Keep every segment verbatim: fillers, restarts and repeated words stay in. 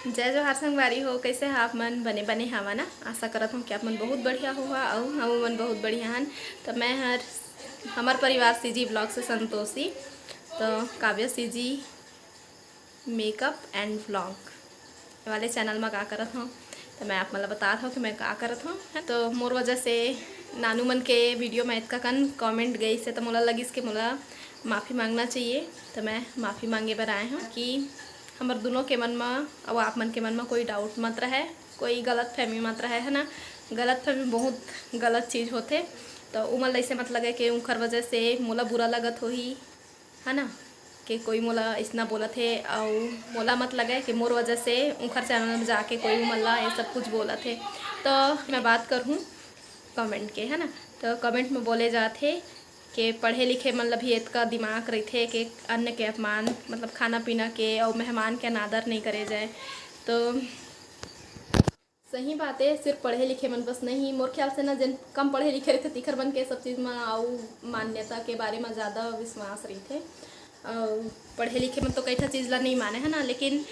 जय जोहार संगवारी हो, कइसे हा आप मन? बने बने हवा ना? आशा करत हूँ कि आप मन बहुत बढ़िया होहा अउ हम मन बहुत बढ़िया हन। त मैं हर, हमर परिवार सीजी ब्लॉग से संतोषी। तो Kavya CG makeup and vlog वाले चैनल में का करत हूँ, तो मैं आप मन ला बतात हूँ कि मैं का करत हूँ। तो मोर वजह से नानू मन के वीडियो में इतका कन कमेंट गई से, तो मोला लगिस कि मोला माफ़ी मांगना चाहिए। तो मैं माफ़ी मांगे बर आए हूँ कि हमर दोनों के मन में अउ आप मन के मन में कोई डाउट मत रहे, कोई गलत फहमी मत रहे, है ना। गलत फहमी बहुत गलत चीज़ होथे। तो उमन ला ऐसे मत लगे कि उनकर वजह से मोला बुरा लगत होही, है ना, कि कोई मोला इसना बोलत हे, अउ मोला मत लगे कि मोर वजह से उनकर चैनल में जाके कोई उमन ला ये सब कुछ बोलत हे। तो मैं बात करहूँ कमेंट के, है ना। तो कमेंट में बोले जात हे कि पढ़े लिखे मन ला भी इतका दिमाग रहिथे कि अन्न के अपमान, मतलब खाना पीना के अउ मेहमान के अनादर नहीं करे जाए। तो सही बात है, सिर्फ पढ़े लिखे मन बस नहीं, मोर ख्याल से ना, जिन कम पढ़े लिखे रहिथे, तिखर मन के सब चीज़ में अउ मान्यता के बारे में ज़्यादा विश्वास रहिथे। अउ पढ़े लिखे मन तो कई ठा चीज़ ला नहीं माने, है ना, लेकिन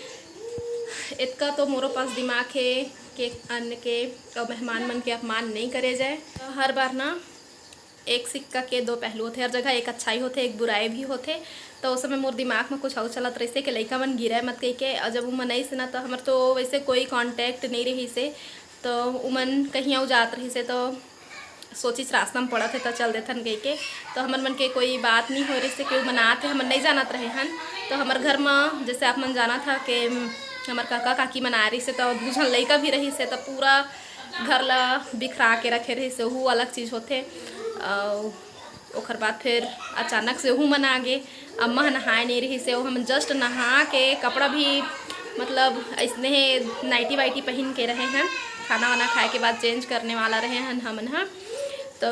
इतका तो मोरो पास दिमाग है कि अन्न के अउ मेहमान मन के अपमान नहीं करे जाए। हर बार ना एक सिक्का के दो पहलू होथे, हर जगह एक अच्छाई होथे, एक बुराई भी होथे। तो उस समय मोर दिमाग में कुछ अउ चलत रहिसे कि लइका मन गिरे मत कहिके, अउ जब वो मन आइस ना, तो हमर तो वैसे कोई कॉन्टैक्ट नहीं रहिसे, तो उमन कहीं अउ जात रहिसे, तो सोचिस रास्ता में पड़त हे, तो चल देथन कहिके। तो हमर मन के कोई बात नहीं हो रहिसे कि उमन आत हे, हमन नहीं जानत रहे हन। तो हमर घर में, जैसे आप मन जानत हा कि हमर काका काकी मन आए रहिसे, तो दू झन लइका भी रहिसे, तो पूरा घर ला बिखरा के रखे रहिसे, वो अलग चीज़ होथे। अउ ओकर बाद फिर अचानक से ओहू मन आ गे। अम्मा ह नहाए नहीं रहिसे, वो हम जस्ट नहा के कपड़ा भी, मतलब, ऐसने नाइटी वाइटी पहन के रहे हैं। खाना वाना खाए के बाद चेंज करने वाला रहे हैं हमन ह। तो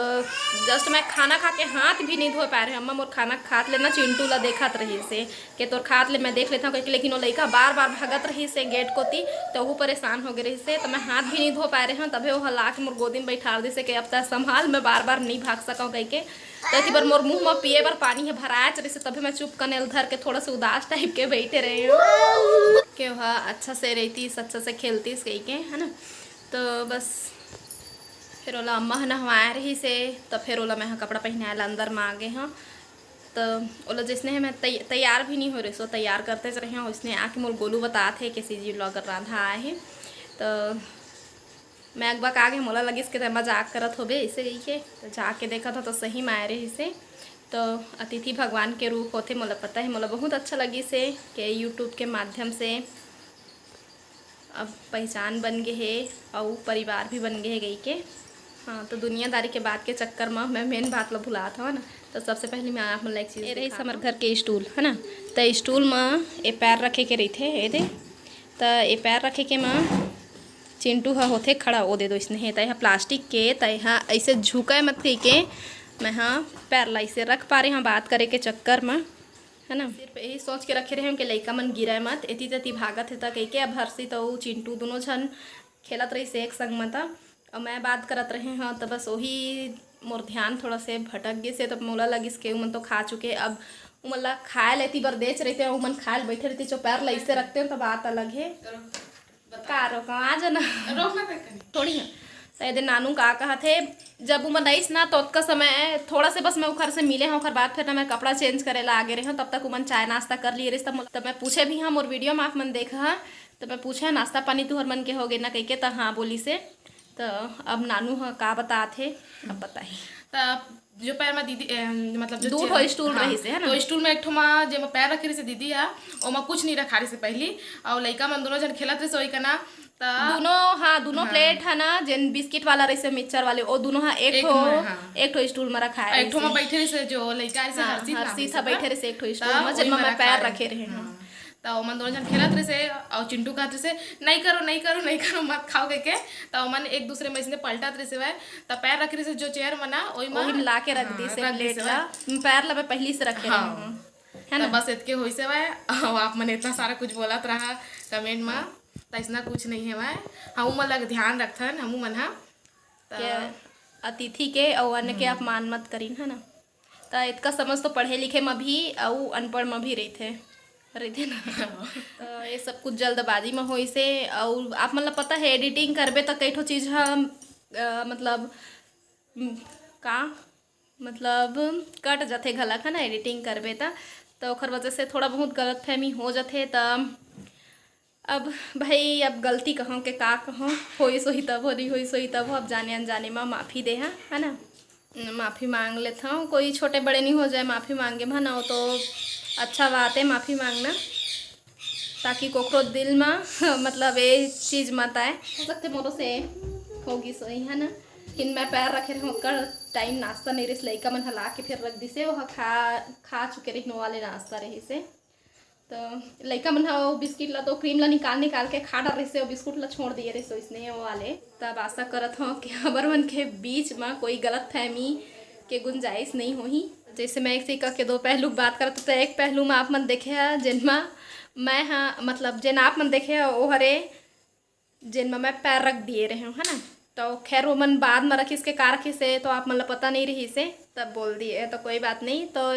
जस्ट मैं खाना खा के हाथ भी नहीं धो पाए रहे। अम्मा मोर खाना खात लेना चिंटू ला देखत रहिसे कि तोर खात ले मैं देख लेता हूँ कहिके, लेकिन वो लइका बार बार भागत रहिसे गेट कोती, तो वो परेशान हो गए रहिसे। तो मैं हाथ भी नहीं धो पाए रहे हूँ, तभे वो ला के मोर गोदी में बैठाल दिसे कि अब तक संभाल, मैं बार बार नहीं भाग सकूँ कहिके। तो एती बर मोर मुंह में पिए बर पानी है भराए रहिसे, तभे मैं चुप कने ल धर के थोड़ा सा उदास टाइप के बैठे रहे हूँ। के वह अच्छा से रहतीस, अच्छा से खेलतीस कहिके, है ना। तो बस फिर ओला अम्मा ह नहवाए रहिसे, तो फिर ओला मैं ह कपड़ा पहनाए ला अंदर में आ गे हूँ। तो ओला जैसने है मैं तै-, तैयार भी नहीं हो रहिसे, तैयार करते रहे हूँ, उसने आके मोर गोलू बतात हे कि सीजी ब्लॉगर राधा आए हे। तो मैं अगबा का आगे, मोला लगिस के तैं मजाक करत होबे, ऐसे कहिके। तो जाके देखत हूँ तो सही में आए रहिसे। तो अतिथि भगवान के रूप होथे, मोला पता है, मोला बहुत अच्छा लगिस हे कि यूट्यूब के माध्यम से अब पहचान बन गे हे अउ परिवार भी बन गे हे कहिके। हाँ, तो दुनियादारी के बात के चक्कर में मैं मेन बात ला भुलात हूँ ना। तो सबसे पहले मैं आप मन ला एक चीज़ ये रहिस हमर घर के स्टूल, है ना। तो स्टूल में ये पैर रखे के रहिथे, ये दे। तो ये पैर रखे के में चिंटू ह होथे खड़ा, ओ दे दो इसने हे, तय ह प्लास्टिक के, तय ह ऐसे झुकाए मत कहिके मैं ह पैर ला ऐसे रख पा रहे हूँ बात करे के चक्कर में, है ना। सिर्फ यही सोच के रखे रहे हूँ कि लइका मन गिराए मत, एती तेती भागत हे त कहिके। अब हर्षित अउ चिंटू दोनों झन खेलत रहिसे एक संग म त, अउ मैं बात करत रहे हूँ, त बस वही मोर ध्यान थोड़ा से भटक गिस हे, त मोला लगिस के उमन तो खा चुके। अब उमन ला खाए लेती बर देच रहिते, उमन खाए ल बैठे रहिते, चो पैर ला ऐसे रखते हो, तो बात अलग है। का रोका, आ जाना। रोकना तक नहीं। थोड़ी है। तो ये दे नानू का कहा थे, जब उमन आइस ना, तो ओतका समय थोड़ा से बस मैं उखर से मिले हूँ, ओकर बाद फिर ना मैं कपड़ा चेंज करे ला आगे रहे हूँ, तब तक उमन चाय नाश्ता कर लिए रहिस। तब मोला, तब मैं पूछे भी हूँ, मोर वीडियो में आप मन देखा, तो मैं पूछे, "नाश्ता पानी तुहर मन के हो गे ना?" कहिके, त हाँ बोलिस हे। तो अब नानू ह का बतात हे, अब बताही। त जो पैर में दीदी, ए, मतलब जो दू चेयर-, ठो स्टूल हाँ, रहिस हे, है ना? तो स्टूल में एक ठो में जेमा पैर रखे रहिस हे दीदी ह, ओमा कुछ नहीं रखा रहिस हे पहली, अउ लइका मन दोनों झन खेलत रहिस हे ओही कना। त दोनों, हाँ, दोनों हाँ। प्लेट है ना, जेन बिस्किट वाला रहिस हे, मिक्सचर वाले, वो दोनों हा एक एक ठो, में, हाँ। एक ठो स्टूल में रखाए एक ठो में रहिस हे। बैठे रहिस हे, जो लइका रहिस हे, हाँ, हर्षित नाम हर्षित रहिस हा हे बैठे ओकर। रहिस हे एक ठो त स्टूल में, ओही जेमा में मैं रखा पैर रहे। रखे रहे हूँ। हाँ। त ओमन दोनों झन खेलत रहिस हे, अउ चिंटू कहत रहिस हे, "नहीं करो, नहीं करो, नहीं करो, मत खाओ," कहिके। त ओमन एक दूसरे में इसने पलटत रहिस हे, त पैर रखे रहिस हे जो चेयर में ना, ओही में ओही में ला के रख हाँ, दिस हे रख प्लेट दिस हे। ला। पैर ला मैं पहली से रखे हाँ। रहे हूँ, है त ना? बस इतके होइस हे, अउ आप मन इतना सारा कुछ बोलत रहा कमेंट में, त इसना कुछ नहीं हे। हमू मन ला ध्यान रखथन, हमू मन हा। त के अतिथि के अउ अन्न के हम्म। अपमान मत करिन, है ना? त इतका समझ तो पढ़े लिखे म भी अउ अनपढ़ म भी रहिथे। रहिथे ना। त ये सब कुछ जल्दबाजी में होइस हे, अउ आप मन ला पता हे, एडिटिंग करबे त कई ठो चीज ह, अ, मतलब, उम, का, मतलब, कट जाथे घलक, है ना, एडिटिंग करबे त, त ओखर वजह से थोड़ा बहुत गलतफहमी हो जाथे। त अब भाई, अब गलती कहूँ के का कहूँ, होइस होही तब हो, नहीं होइस होही तब हो, अब जाने अनजाने में माफ़ी दे हा, है ना, माफ़ी मांग लेथव। कोई छोटे बड़े नहीं हो जाए, माफ़ी मांगे म ना, वो तो अच्छा बात है माफ़ी मांगना, ताकि कोकरो दिल में मतलब ये चीज मत आए। हो सकथे मोरो से हो गिस होही, है ना। फिर मैं पैर रखे रहूँ, ओतका टाइम नाश्ता नहीं रहिस, लइका मन ह ला के फिर रख दिसे, वो ह खा, खा चुके रहिन, वो वाले नाश्ता रहिस हे। तो लइका मन ह वो बिस्किट ला तो क्रीम ला निकाल निकाल के खा डर रहिस हे, वो बिस्कुट ला छोड़ दिए रहिस हे, इसने वो वाले। तब आशा करत हूँ कि हमर मन के बीच में कोई गलत फहमी के गुंजाइश नहीं होही। जैसे मैं एक सिक्का के दो पहलू के बात करत हूँ, तो एक पहलू में आप मन देखे ह, जेन में मैं ह, मतलब, जेन आप मन देखे ह, वो हरे जेन में मैं पैर रख दिए रहे हूँ, है ना। तो खैर, वो मन बाद में रखिस के का रखिस हे, तो आप मन ला पता नहीं रहिस हे, तब बोल दिए, तो कोई बात नहीं। तो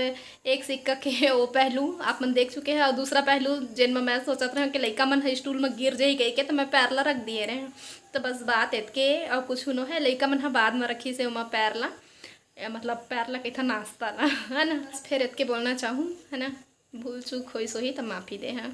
एक सिक्का के वो पहलू आप मन देख चुके हैं, और दूसरा पहलू, जेन में मैं सोचत रहे हूँ कि लइका मन ह स्टूल में गिर जाही कह के, तो मैं पैर ला रख दिए रहे हूँ। तो बस बात एतके, और कुछ नो है, लइका मन ह बाद में रखिस हे ओमा पैर ला, ए, मतलब, पैर ला कहिथा, नाश्ता ला, है ना। बस फिर एतके बोलना चाहूँ, है ना, भूल चूक होइस होही त माफ़ी दे हा।